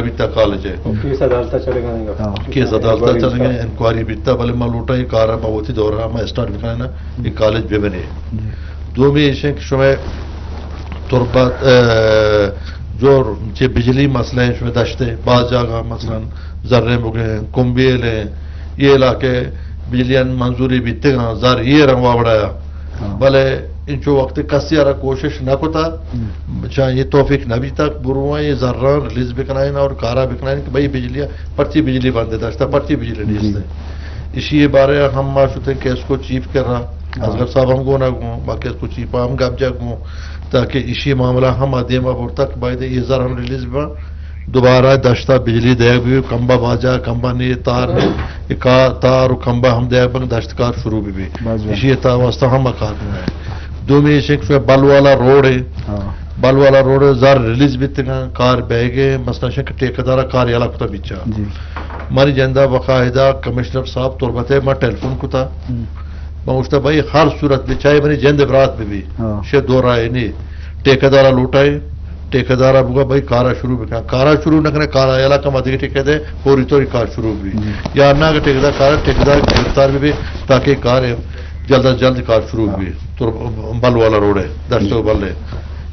بیتا کالج ءَ۔ کیس عدالت ءَ چلگ ءَ انت۔ ہاں۔ کیس عدالت ءَ چلگ ءَ انت، انکوائری بیتا، بلے ما لوٹاں اے کار ءَ ما وتی دور ءَ ما اسٹارٹ بکناں نا، اے کالج بہ بنے۔ جی۔ دومی ایش انت کہ شمئے تربت، ءَ، جو چہ بجلی مسئلہ انت، شمئے دشت ءَ باز جاگہ مثلاً زرین بگیں، کمبیل انت، اے علاقہ بجلی ءَ منظوری بیتگ انت، زر ایر انت وابڑا ءَ۔ ہاں۔ بلے انچو وقت کسی ءَ را کوشش نہ کتا، ہم۔ چاہے اے توفیق نہ بیتا کہ برواں اے زراں ریلیز بکنائیں اور کارا بکنائیں کہ بھئی بجلی ءَ پرچی بجلی بند داشتا، پرچی بجلی جی۔ نیست۔ اشی ءِ بارے ءَ ہم ما شتیں کیس کو چیف کرا، ہاں۔ اصغر صاحب ہم گونا گوں، ما کیس کو چیف ءَ ہم گپ جا گوں، تاکہ اشی معاملہ ہم دیما برتا کہ باید اے زر ہم ریلیز بباں۔ دوبارہ دشتا بجلی دیگ بی، کمبا باجا، کمبا نی تار، اے کا-، تار و کمبا ہم دیگ بنت، دشت کار شروع بی بی۔ باز جوان۔ اشی تا واسطہ ہم کار کنگا۔ دومی ایش کہ بل والا روڈ ہے۔ ہاں۔ بل والا روڈ زر ریلیز بیتگاں، کار بیگے، مثلاً شک ٹھیکیدارا کار یلا کتا بیچا۔ جی۔ منی جندا باقاعدہ کمشنر صاحب تربت ءَ ما ٹیلیفون کتا۔ ہم۔ ما گوشتا بھائی ہر صورت بچائے منی جند برات بی بی۔ ہاں۔ شے دو رائے نی۔ ٹھیکیدارا لوٹائے۔ ٹھیکیدار ءَ بگا بھائی کارا شروع بکن، کارا شروع نہ کنے، کارا یلا کما دیگہ ٹھیکیدار فوری طوری کار شروع بی۔ جی۔ یا نہ کہ ٹھیکیدار کارا، ٹھیکیدار گرفتار بی بی تاکہ کار جلد از جلد کار شروع بی۔ تو بل والا روڈ ہے، دشت و بل ہے۔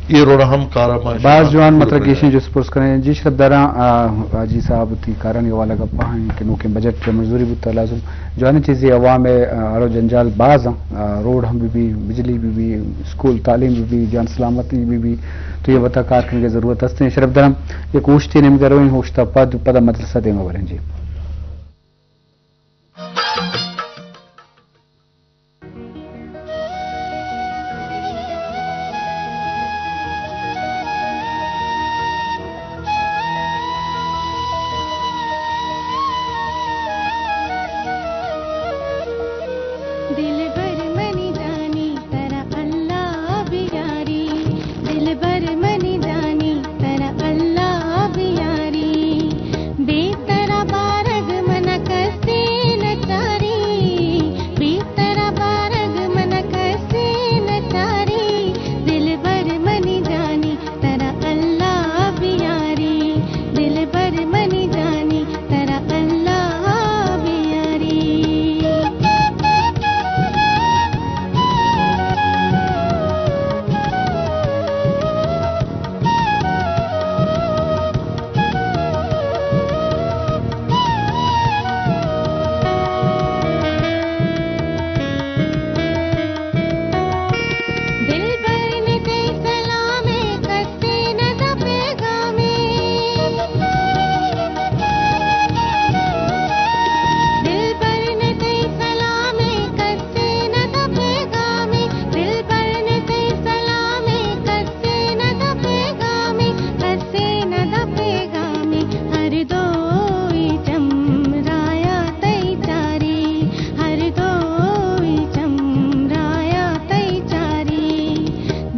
اے روڈ ہم کارا ما باز جوان شروع مطلب کرنے۔ گیشیں جست پرس کریں۔ جی شرف داراں، آ، حاجی صاحب وتی کارانی حوالہ گپا ہیں کہ نوکیں بجٹ منظوری بوتا لازم جوانیں چیزے عوام ءِ، آ، ہر و جنجال باز آں۔ آ، روڈ ہم بہ بی، بجلی بہ بی، اسکول تعلیم بہ بی، جان سلامتی بہ بی، تو اے وتا کار کنگ ءِ ضرورت است ایں۔ شرف داراں یک اوشتے نیمگ ءَ رویں، اوشت ءَ پد، پدا مجلس ءَ دیما بریں جی۔ دلبر منی جانی ترا اللہ بیاری، دلبر منی جانی ترا اللہ بیاری۔ بے ترا بارگ من کسے نہ چاری، بے ترا بارگ من کسے نہ چاری۔ دلبر منی جانی ترا اللہ بیاری، دلبر منی جانی ترا اللہ بیاری۔ دلبر نے تئی سلام ءَ کسے نہ داں پیغامے۔ دلبر نے تئی سلام ءَ کسے نہ داں پیغامے۔ دلبر نے تئی سلام ءَ کسے نہ داں پیغامے، کسے نہ داں پیغامے۔ ہر دوئی چم رایا تئی چاری، ہر دوئی چم رایا تئی چاری۔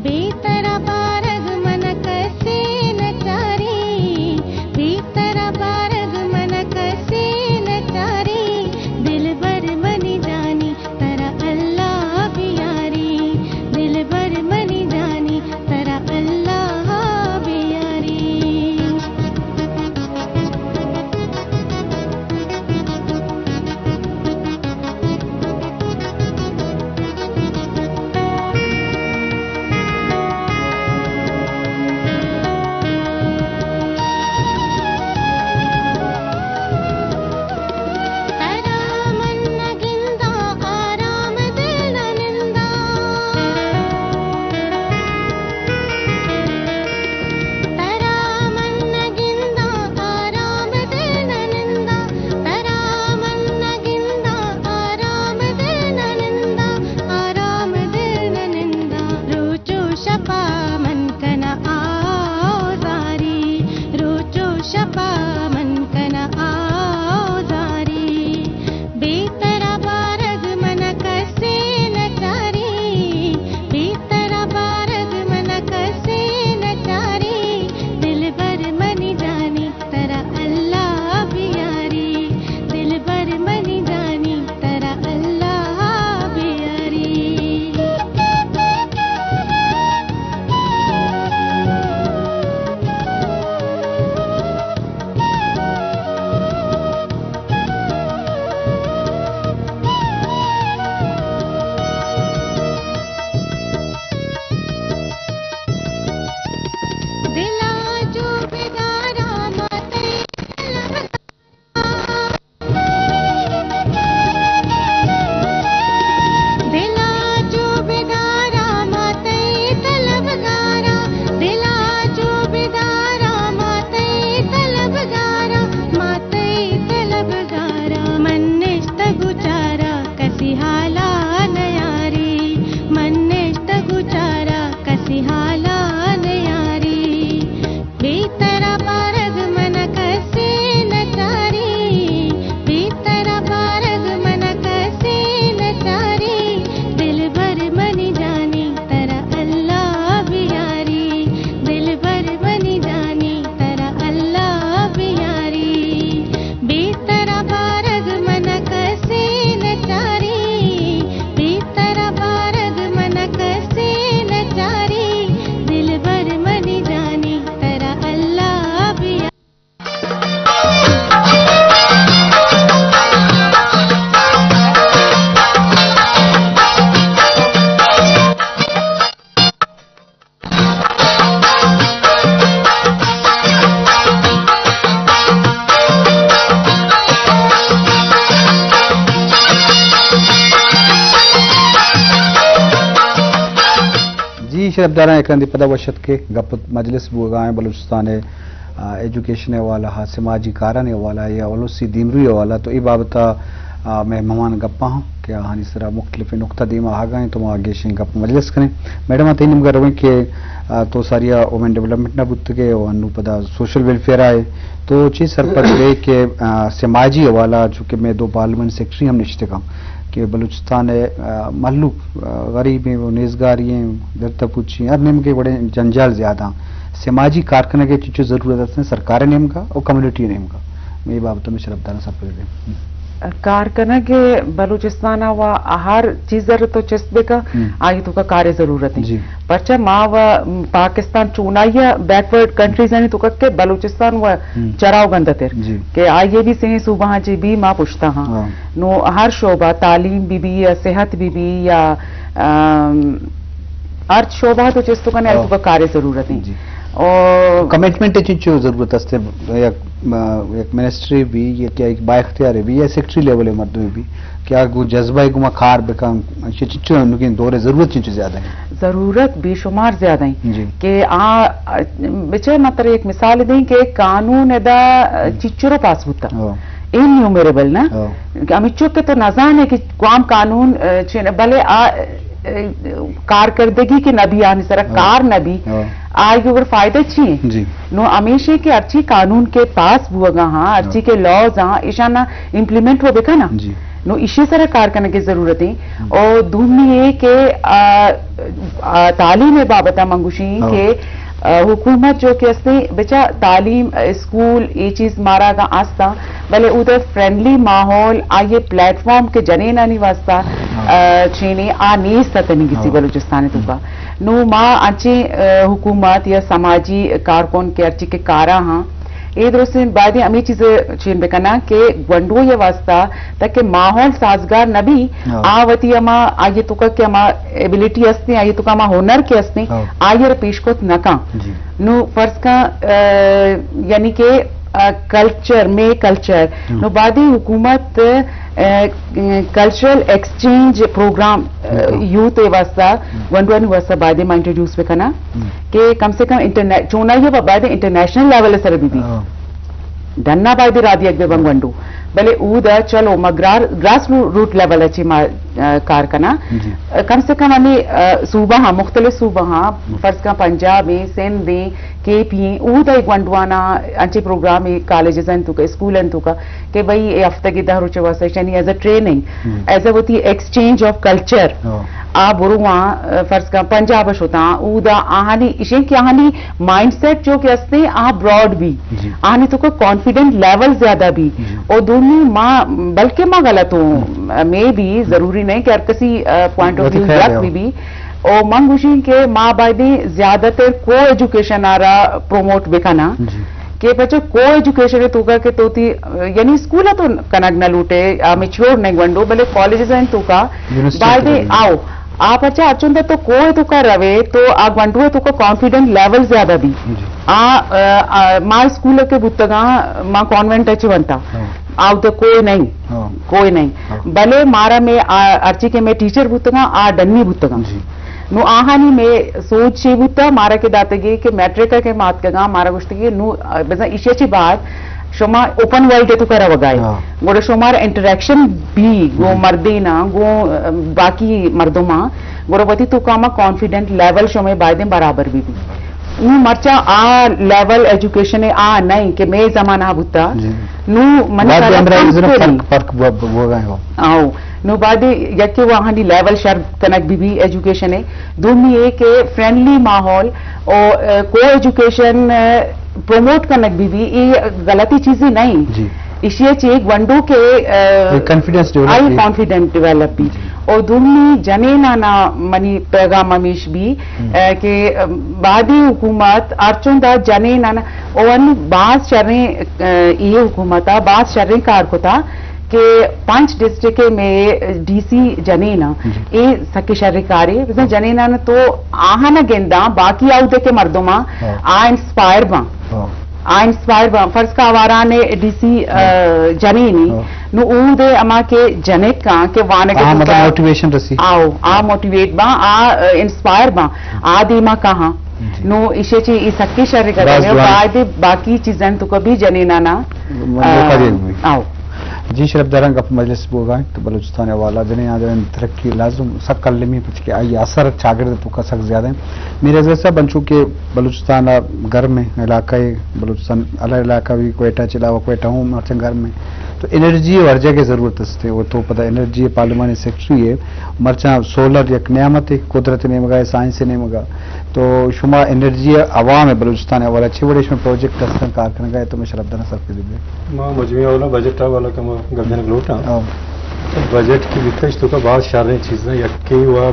بے ترا بارگ من کسے نہ چاری، بے ترا بارگ من کسے نہ چاری۔ دلبر منی جانی ترا اللہ بیاری، دلبر منی جانی ترا اللہ بیاری۔ ترا من نہ گنداں آرام دل نہ ننداں۔ ترا من نہ گنداں آرام دل نہ ننداں۔ ترا من نہ گنداں آرام دل نہ ننداں۔ آرام دل نہ ننداں۔ روچ و شپا من کناں آزاری، روچ و شپا من کناں آزاری۔ بے ترا بارگ من کسے نہ چاری، بے ترا بارگ من کسے نہ چاری۔ دلبر منی جانی ترا اللہ بیاری، دلبر منی جانی ترا اللہ بیاری۔ شرپداراں، یک رندے پدا وش اتک ئے، گپ مجلس بوگا ایں بلوچستان ءِ، آ، ایجوکیشن ءِ حوالہ ءَ، سماجی کارانی حوالہ ءَ یا السی دیمروئی ءِ حوالہ ءَ، تو اے بابت ءَ، آ، مئے مہمان گپاں کہ آہانی سرا مختلف نقطہ دیما آہگا ایں، تو ما گیشیں گپ مجلس کنیں۔ میڈم، آ تئی نیمگا رویں کہ، آ، تو ساریا وومن ڈیولپمنٹ نا بوتگ ئے و انو پدا سوشل ویلفیئر آئے، تو چی سرپد بئے کہ، آ، سماجی حوالہ، چونکہ مئے دو پارلیمنٹ سیکرٹری ہم نشتگاں کہ بلوچستان ءِ، آ، مہلوک، آ، غریب ایں و نیزگاری ایں، درد پوچی ایں، ہر نیمگے وڑیں جنجال زیادہ ایں۔ سماجی کارکنگ ءِ چنچو ضرورت است ایں سرکار ءِ نیمگا و کمیونٹی ءِ نیمگا؟ مئے بابت ءَ مئے شرپداراں سرپد بئے۔ کار کنگ ءِ بلوچستان ءَ و ہر چیز ءَ تو چست بکن، ہم۔ آئی توکا کار ءِ ضرورت ایں۔ جی۔ پرچہ ما و پاکستان چونائی ءَ بیکورڈ کنٹریز آنی توکا کہ بلوچستان و ہم۔ چراو گندتر۔ جی۔ کہ آئی ءَ بھی سئیں صوبہ ہاں چی بھی ما پشتا ہاں۔ ہاں۔ نو ہر شعبہ، تعلیم بہ بی یا صحت بہ بی یا، ام، ہر شعبہ تو چست کنے، ہاں۔ تو کار ءِ ضرورت ایں۔ جی۔ اور کمٹمنٹ ءِ چنچو ضرورت است ایں، یک، یک منسٹری بھی یا کہ یک با اختیار بھی یا سیکرٹری لیول ءِ مردم بھی، کہ آ گوں جذبہ ءَ گوما کار بکن، چنچو نوکیں دور ءِ ضرورت چنچو زیادہ ایں؟ ضرورت بے شمار زیادہ ایں۔ جی۔ کہ آ، بچے ما ترا یک مثال دیں کہ قانون ادا، ہم۔ چنچو رو پاس بوتا۔ ہاں۔ انیومریبل نا۔ ہاں۔ کہ ہمچو کہ تو نزانے کہ کام قانون، آ، چین، بلے آ، آ، کارکردگی کہ نبی آنی سرا ہاں۔ کار نبی، ہاں۔ آئی گور فائدہ چی ایں؟ جی۔ نو ہمیشہ کہ ہرچی قانون کہ پاس بوگا ہاں، ہرچی ہاں۔ کہ لاز ہاں، ایشانا امپلیمنٹ ہو بکنا۔ جی۔ نو ایشی سرا کار کنگ ءِ ضرورت ایں۔ ہم۔ اور دومی اے کہ، آ، آ، تعلیم ءِ بابت ءَ من گوشیں ہاں۔ کہ، آ، حکومت جو کہ است ایں، بچا تعلیم، اسکول، اے چیز مارا گا آستا، بلے اود ءَ فرینڈلی ماحول، آئی ءِ پلیٹ فارم کہ جنینانی واسطہ، ہاں۔ آ، چینے آ نیست اتنی گسی ہاں۔ بلوچستان ءِ توکا۔ ہم۔ نو ما انچیں، آ، حکومت یا سماجی کارکن کہ ہرچی کہ کارا ہاں، اے درستیں بایدیں ہمے چیز چین بکناں کہ گونڈو ءِ واسطہ تاکہ ماحول سازگار نہ بی، ہاں۔ آ وتی ہما آئی توکا کہ ہما ایبلٹی ہستیں، آئی توکا ہما ہنر کہ ہستیں، ہاں۔ آئی ءَ پیش کت نہ کن۔ جی۔ نو فرض کن، آ، یعنی کہ، آ، کلچر، مئے کلچر، ہاں۔ نو بایدیں حکومت، آ، کلچرل ایکسچینج پروگرام، آ، ہاں۔ یوتھ ءِ واسطہ، ہاں۔ گونڈوانی واسطہ بایدیں ما انٹروڈیوس بکناں۔ ہم۔ کہ کم سے کم انٹرنے-، چونائی ءَ باید انٹرنیشنل لیول ءِ سر بہ بی۔ ہاں۔ ڈنا باید را دیگ بہ بن گونڈو۔ بلے اودا چلو ما گرا-، گراس رو-، روٹ لیول ءَ چی ما، آ، کار کناں۔ جی۔ آ، کم سے کم ہمیں، آ، صوبہ ہاں، مختلف صوبہ ہاں، ہم۔ فرض کن پنجاب ایں، سندھ ایں، کے پی ایں، اودا گونڈوانا انچے پروگرام ایں، کالجز انت تو کا، اسکول انت تو کا، کہ بھئی اے ہفتگی دہ روچ واسطہ ایشانی ایز اے ٹریننگ، ہم۔ ایز اے وتی ایکسچینج آف کلچر۔ ہاں۔ آ برواں، آ، فرض کن پنجاب ءَ شتاں، اودا آہانی، ایشیں کہ آہانی مائنڈ سیٹ جو کہ ہستیں، آ براڈ بی۔ جی۔ آہانی توکا کانفیڈنٹ لیول زیادہ بی۔ جی۔ او دومی ما، بلکہ ما غلط اوں، ہم۔ مے بی، ہم۔ ضروری نہ ایں کہ ہر کسی، آ، پوائنٹ آف وتی ویو خیال یک ہے۔ بہ بی۔ او من گوشیں کہ ما بایدیں زیادہ تر کو ایجوکیشن ءَ را پروموٹ بکناں۔ جی۔ کہ پچو کو ایجوکیشن ءِ توکا کہ تو تی، یعنی اسکول ءَ تو کنگ نہ لوٹے، آ میچور نہ گونڈو، بلے کالجز ءِ توکا یونیورسٹی بایدیں تو آؤ۔ آ پچا ہرچند تو کو ءِ توکا روے، تو آ گونڈو ءِ توکا کانفیڈنٹ لیول زیادہ بی۔ جی۔ آ، آ، آ، ما اسکول ءَ کہ بوتگاں، ما کانوینٹ ءَ چہ ونتا۔ ہاں۔ آ تو کوئی نہیں۔ ہاں۔ کوئی نہیں۔ ہاں۔ بلے مارا مئے، آ، ہرچی کہ مئے ٹیچر بوتگاں، آ ڈنی بوتگاں۔ جی۔ نو آہانی مئے سوچ چی بوتا، مارا کہ داتگی کہ میٹرک ءَ کہ ما اتکگاں، مارا گوشتگی نو، آ، بزاں ایشی ءَ چی بعد شما اوپن ورلڈ ءِ توکا روگائے۔ ہاں۔ گڑا شمارا انٹریکشن بی گوں، ہم۔ مردیناں، گوں، آ، باقی مردماں، گڑا وتی توکا ہما کانفیڈنٹ لیول شمئے بایدیں برابر بہ بی۔ نو مرچاں آ لیول ایجوکیشن ءِ آ نہ ایں کہ مئے زمانہ ءَ بوتا۔ جی۔ نو منی بعد خیال ءَ ہمراہی کم ضرور سے فرق، فرق بو-، بو-، بوگا ایں۔ آؤ۔ نو بعد یکے واہانی لیول شر کنگ بہ بی ایجوکیشن ءِ۔ دومی اے کہ فرینڈلی ماحول او، آ، کو ایجوکیشن، آ، پروموٹ کنگ بہ بی، اے غلطی چیزے نہ ایں۔ جی۔ ایشی ءَ چہ گونڈو کہ، آ، اے کانفیڈنس ڈیولپ آئی بی۔ کانفیڈنس ڈیولپ بی۔ جی۔ او دومی جنینانا منی پیغام ہمیش بی، ہم۔ آ، کہ، آ، بعدی حکومت ہرچند آ جنینانا، او انو باز شریں، آ، اے حکومت ءَ باز شریں کار کتا کہ پنچ ڈسٹرکٹ مئے ڈی سی جنین آں۔ جی۔ اے سکے شریں کارے، بزاں جنینان تو آہاں نہ گنداں، باقی آؤدے کہ مردماں ہاں۔ آ انسپائر باں۔ ہاں۔ آ انسپائر باں، فرض کا آواران ڈی سی، آ، جنینی، ہاں۔ نو اود ہما کہ جنک آں کہ وانگ آ، مطلب، توکا موٹیویشن رسی۔ آؤ، آ موٹیویٹ باں، آ، انسپائر باں، آ دیما کہاں۔ جی۔ نو ایشی چی ای سکی شر باز کرے، جوان۔ باید باقی چیزاں توکا بھی جنینانا، موقع آ، دے۔ آؤ۔ جی، شرف داراں گپ مجلس بوگا ایں تو بلوچستان حوالہ جنین آدم ترقی لازم سک کلمی پچ کہ آئی اثر چاگرد توکا سک زیادہ ہیں۔ میرے عزیز صاحب، انچو کہ بلوچستان گرم ہے، علاقہ ہے، بلوچستان الگ علاقہ بھی، کوئٹہ چلا ہوا، کوئٹہ ہوں مرچاں گرم ہے۔ تو انرجی ہر جگہ ضرورت است ہے، وہ تو پتہ انرجی پارلیمانی سیکرٹری ہے، مرچاں سولر یک نعمت ہے، قدرت نیمگا ہے، سائنس نیمگا۔ تو شما انرجی عوام ہے بلوچستان حوالہ چی وڑے شما پروجیکٹ استن کار کنگا ہے، تو میں شرف داراں سر کے دیبے۔ ما مجموعی اولا بجٹ والا کم گپ جنگ لوٹاں۔ ہاں۔ بجٹ کی بیتش تو کا بہت شریں چیزاں، یکی و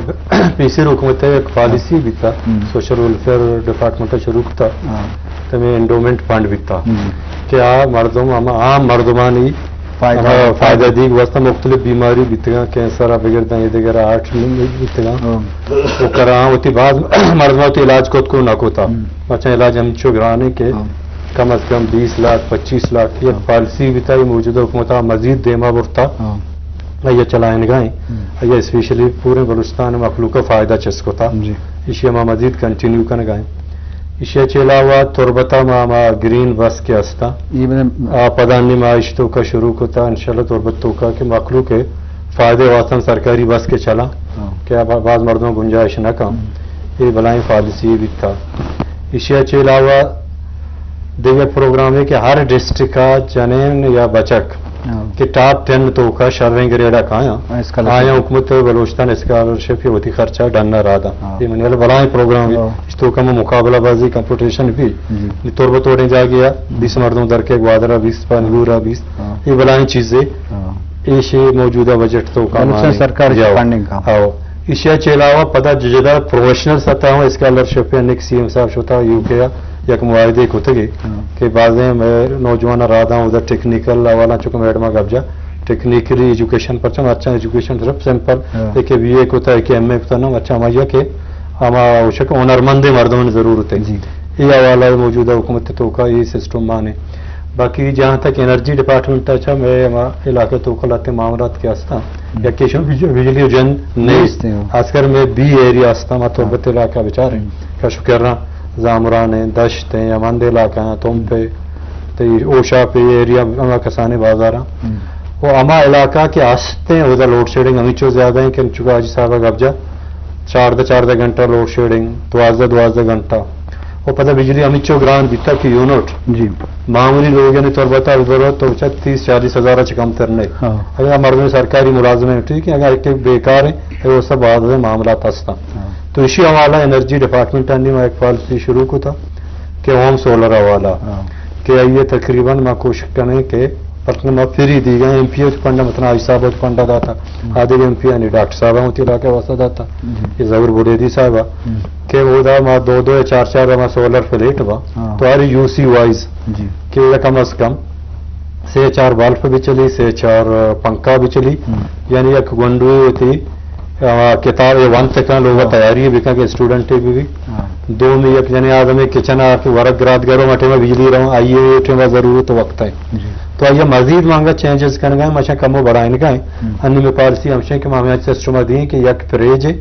پیسر حکومت ہے، یک پالیسی بیتا، ہم۔ سوشل ویلفیئر ڈپارٹمنٹ شروع کتا، ہاں۔ تمہیں انڈومنٹ فنڈ بیتا، ہم۔ کہ آ مردم، ہم عام مردمانی فائدہ، ہاں، فائدہ۔ فائدہ دیگ واسطہ مختلف بیماری بیتگاں، کینسر آ بگرداں، یہ دیگر ہارٹ بیتگاں۔ ہاں۔ وہ کرا ہوتی بعض مردم ہوتی علاج کت کو نہ کوتا۔ ہم۔ بچہ علاج ہم چو گرانے کہ ہاں۔ کم از کم بیس لاکھ، پچیس لاکھ، یک ہاں۔ پالیسی بیتا، یہ موجودہ حکومت آ مزید دیما برتا۔ ہاں۔ آئی ء چلائینگا ایں۔ ہم۔ آئی ء اسپیشلی پورے بلوچستان ء مخلوق ء فائدہ چست کتا۔ جی۔ ایشی ء ما مزید کنٹینیو کنگا ایں۔ ایشی ء چہ علاوہ تربت ء ما، ما گرین بس کہ ہستاں۔ یہ میں آ پدا نی ما ایش توکا شروع کتا، انشاءاللہ تربت توکا کہ مخلوق ء فائدے واسطہ سرکاری بس کہ چلاں، ہاں۔ کہ اب باز مردم گنجائش نہ کن۔ ہم۔ یہ بلائیں پالیسی بیتا۔ ایشی ء چہ علاوہ دگہ پروگرامے کہ ہر ڈسٹرکٹ ء جنین یا بچک ہاں۔ کہ ٹاپ ٹین توکا شریں گریڈ ء کایاں، ہاں، اسکالرشپ۔ آیاں حکومت بلوچستان اسکالرشپ یا وتی خرچہ ڈن ء را داں۔ ہاں۔ یہ منی حال بلائیں پروگرام ہے۔ ہاں۔ اس توکا میں مقابلہ بازی کمپٹیشن بھی۔ جی۔ تربت وڑیں جاگے ء بیس مردم در کے، گوادر ء بیس، پنجگور ء بیس۔ ہاں۔ یہ بلائیں چیزے۔ ہاں۔ ایشی موجودہ بجٹ توکا بلوچستان مانے۔ سرکار جاؤ۔ فنڈنگ کا۔ آؤ۔ ایشی ء چہ علاوہ پدا جدہ پروفیشنل سطح ہوں اسکالرشپ ہے، نک سی ایم صاحب شتا یو کے ء یک معاہدے کتگے ہاں۔ کہ بازیں مئے نوجوان راداں ادا ٹیکنیکل حوالہ چکہ میڈم ء گپ جا ٹیکنیکلی ایجوکیشن پرچہ مرچاں ایجوکیشن صرف سمپل ہاں۔ ایک بی اے کتا، ایک ایم اے کتا، نہ مرچاں ہمائی کہ ہما اوشک ہنرمندیں مردمانی ضرورت ہے۔ جی۔ اے حوالہ موجودہ حکومت توکا یہ سسٹم مانے۔ باقی جہاں تک انرجی ڈپارٹمنٹ ء چہ مئے ہما علاقہ توکا لہتیں معاملات کہ ہستاں، ہم۔ یکے شو بج-، بجلی و جند نیست۔ نیست، ہاں۔ خاص کر مئے بی ایریا ہستاں، ما تربت ہاں۔ علاقہ بچاریں، ہم۔ کشو کرا، زامران ہیں، دشت ہیں، ہمند علاقہ ہیں، تمپ ہے، تئی اوشاپ ہے، یہ ایریا ہما کسانیں بازار ہیں۔ ہم۔ و ہما علاقہ کہ ہستیں، ادھر لوڈ شیڈنگ ہمیں چو زیادہ ہیں کہ چونکہ حاجی صاحب گپ جا، چاردہ، چاردہ گھنٹہ لوڈ شیڈنگ، دوازدہ، دوازدہ گھنٹہ۔ و پدا بجلی ہمینچو گران بیتا کہ یونٹ جی۔ معمولی لوگانی تربت ء ضرورت تو چہ تیس چالیس ہزار چہ کم تر نہیں۔ ہاں۔ اگر مردم سرکاری ملازم ہیں، ٹھیک ہے، اگر ایک بیکار ہیں، تو وہ سب بعض معاملات ہستاں۔ ہاں۔ تو اسی حوالہ انرجی ڈپارٹمنٹ نے ایک پالیسی شروع کو تھا کہ ہوم سولر حوالہ ہاں۔ کہ آئیے تقریباً ما کوشش کریں کہ پرچہ ما فری دیگا ایم پی او پنڈا، مثلاً حاجی صاحب پنڈا داتا، ہم۔ آدھے ایم پی آنی ڈاکٹر صاحب ہوتی علاقہ واسطہ داتا، جی۔ یہ ظہور بڑیدی صاحب ہم۔ کہ وہ دا ما دو دو یا چار چار ما سولر پلیٹ با، ہاں۔ تو ہر یو سی وائز جی۔ کہ کم از کم سے چار بلب بھی چلی، سے چار پنکھا بھی چلی، ہم۔ یعنی یک گونڈو ہوتی آ، کتاب یہ وانت کن لوگ ہاں۔ تیاری بکن کہ اسٹوڈنٹ بھی بھی۔ ہاں۔ دومی یک جنے آدمی کچن آ کہ ورگ گراد گرو مٹے میں بجلی رو، آئیے ٹیم ضرورت وقت ہے۔ جی۔ تو آئیے مزید مانگا چینجز کنگا ہے، مچا کمو بڑھائنگا ہے۔ ہم۔ انی میں پالیسی ہمشہ کہ ما ہمیں سسٹم دیں کہ یک فریج ہے،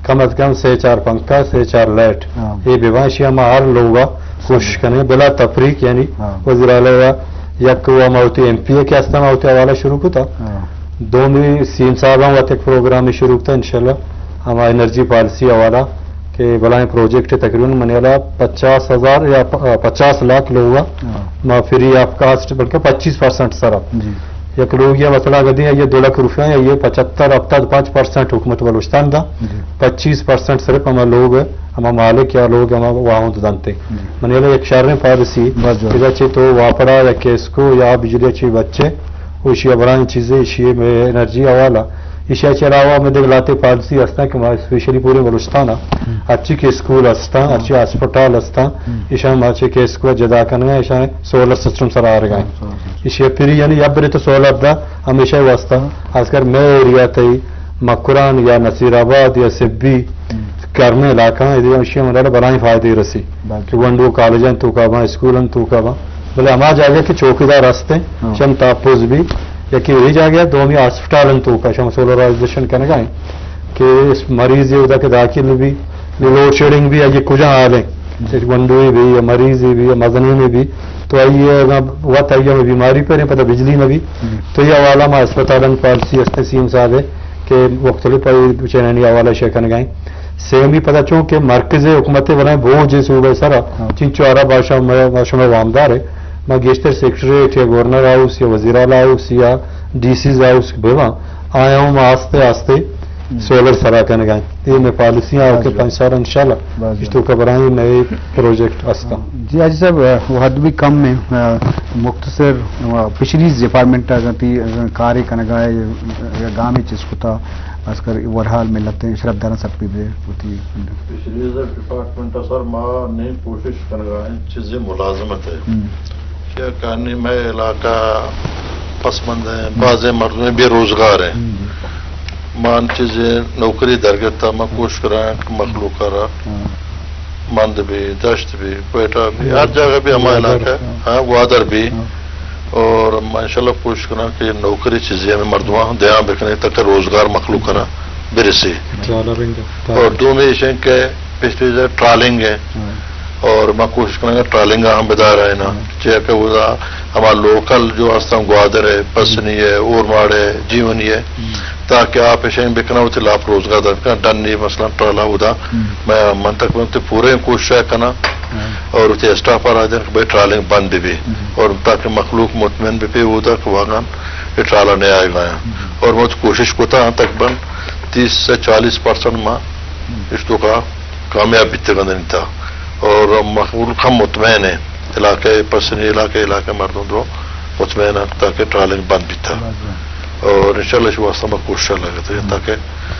کم از کم سے چار پنکھا، سے چار لائٹ۔ ہاں۔ یہ بیوانشی ہم ہر لوگا کوشش کریں بلا تفریق، یعنی ہاں۔ وزیر اعلیٰ یک وہ ہم ہوتی ایم پی اے کے ہستا، ہم ہوتی حوالہ شروع کتا۔ ہاں۔ دومی سیم صاحب ہم وت ایک پروگرام شروع کتا، انشاءاللہ ہما انرجی پالیسی حوالہ کہ بلائیں پروجیکٹ تقریباً منی حالا پچاس ہزار یا پ-، پچاس لاکھ لوگا ہاں۔ ما فری آف کاسٹ بلکہ پچیس پرسنٹ سرا۔ جی۔ یک لوگ یا مسئلہ گدی ہے، یہ دو لاکھ روپیہ ہے، یہ پچہتر ہفتاد پانچ پرسنٹ حکومت بلوچستان دا، جی۔ پچیس پرسنٹ صرف ہما لوگ، ہما مالک یا لوگ ہما واہند دنتے۔ جی۔ منی حالا یک شریں پالیسی، بس بس۔ اذا چہ تو واپڑا یا کیسکو یا بجلی چی بچے، و ایشی ء بلائیں چیزے، ایشی ء مئے انرجی حوالہ، ایشی ء چہ علاوہ مئے دگہ لہتے پالیسی ہستاں کہ ما اسپیشلی پورے بلوچستان ء ہم۔ ہرچی کہ اسکول ہستاں، ہم۔ ہرچی ہسپتال ہستاں، ہم۔ ایشاں ما چہ کہ اسکول جدا کنگا، ایشاں سولر سسٹم سرا آرگا۔ ہم، سولر سسٹم۔ ایشی ء پری یعنی یا برے تو سولر دا ہمیشہ واسطہ، ہم۔ خاص کر مئے ایریا تئی مکران یا نصیر آباد یا سبی ہم۔ گرمیں علاقہ ہیں، ایشی ء منڈا بلائیں فائدے رسی۔ بالکل۔ کہ ونڈو کالجاں توکا باں، اسکولن توکا باں۔ بلے ہما جاگہ کہ چوکیدار ہست انت، ہاں۔ شم تحفظ بی، یکے وہی جاگہ، دومی ہاسپٹال انت توکا، شم سولرائزیشن کنگا ہیں کہ اس مریض یہ ادا کہ داخل بی، یہ لوڈ شیڈنگ بی، یہ کجا حال ہیں؟ ہم۔ گونڈوی بی یا مریضی بی یا مزنین بی، تو آئی اگاں وت آئی ہمیں بیماری پر ہیں، پتہ بجلی نہ بی، ہم۔ تو یہ حوالہ ما اسپتالن پالیسی ہست سی ایم صاحب ہے کہ مختلف آئی چینانی حوالہ شے کنگا ہیں۔ سیمی پدا چونکہ مرکز حکومت بلائیں بوجھ صوبہ سرا، ہاں۔ چنچو عرب آشا ما، ما شما وامدار ہے، ما گیشتر سیکرٹریٹ یا گورنر ہاؤس یا وزیر اعلیٰ ہاؤس یا ڈی سیز ہاؤس بواں، آیا ہوں ما آستے آستے ہم۔ سولر سرا کنگا ہیں۔ یہ میں پالیسیاں ہاں کہ جی۔ پنچ سال انشاءاللہ ہاں جی۔ اس تو کبرائیں نئے پروجیکٹ ہستا۔ جی حاجی صاحب، وقت بھی کم ہے، مختصر، فشریز ڈپارٹمنٹ اگر تی، اگر کارے کنگا ہے، گامی چیز کتا، خاص کر ورحال ملت ہیں، شرف دارن سب پہ دے ہوتی۔ فشریز ڈپارٹمنٹ سر ما نئی کوشش کنگا ہیں، چیزیں ملازمت ہے۔ ہم۔ کہ کانی میں علاقہ پسمند ہیں، ہم۔ بعض مردم بے روزگار ہیں۔ ہم۔ ما ان چیزیں نوکری درگتا، ما کوشش کرا کہ مخلوق را ہاں۔ مند بھی، دشت بھی، کوئٹہ بھی، ہر جگہ بھی ہمارا گوادر، علاقہ ہے۔ ہاں۔ ہاں، گوادر بھی۔ ہاں۔ اور ما انشاءاللہ کوشش کناں کہ نوکری چیزیں ہمیں مردماں دیاں بکنے تاکہ روزگار مخلوق کرا برسی۔ ٹرالرنگ ہے۔ اور دومی ایش ہیں کہ پچھلی جو ٹرالنگ ہے، ہاں۔ اور ما کوشش کناں کہ ٹرالنگ ہم بدار ہے نا۔ ہاں۔ چیا کہ وہ ہمارا لوکل جو ہستاں گوادر ہے، پسنی ہے، اورماڑ ہے، جیونی ہے، ہم۔ تاکہ آپ ایشیں بکنا ہوتی لاپ روزگار در کنا، ڈنی مثلاً ٹرالا ہودا، ہم۔ میں من تک میں تے پورے کوشش کنا، ہاں۔ اور تے اسٹاف آ دیں کہ بھئی ٹرالنگ بند بھی، ہم۔ اور تاکہ مخلوق مطمئن بھی پہ ہودا کہ واقعاً یہ ٹرالا نہیں آئے گا۔ ہم۔ اور میں تو کوشش کوتا ہاں تقریباً تیس سے چالیس پرسنٹ ما ہم۔ اس تو کا کامیاب بیتے گندن تا، اور مخلوق ہم مطمئن ہے، علاقہ پسنی علاقہ، علاقہ مردم درو مطمئن ہے تاکہ ٹرالنگ بند بیتا۔ بند، بند۔ اور انشاءاللہ شو واسطہ ما کوشش لگتے ہیں ہم۔ تاکہ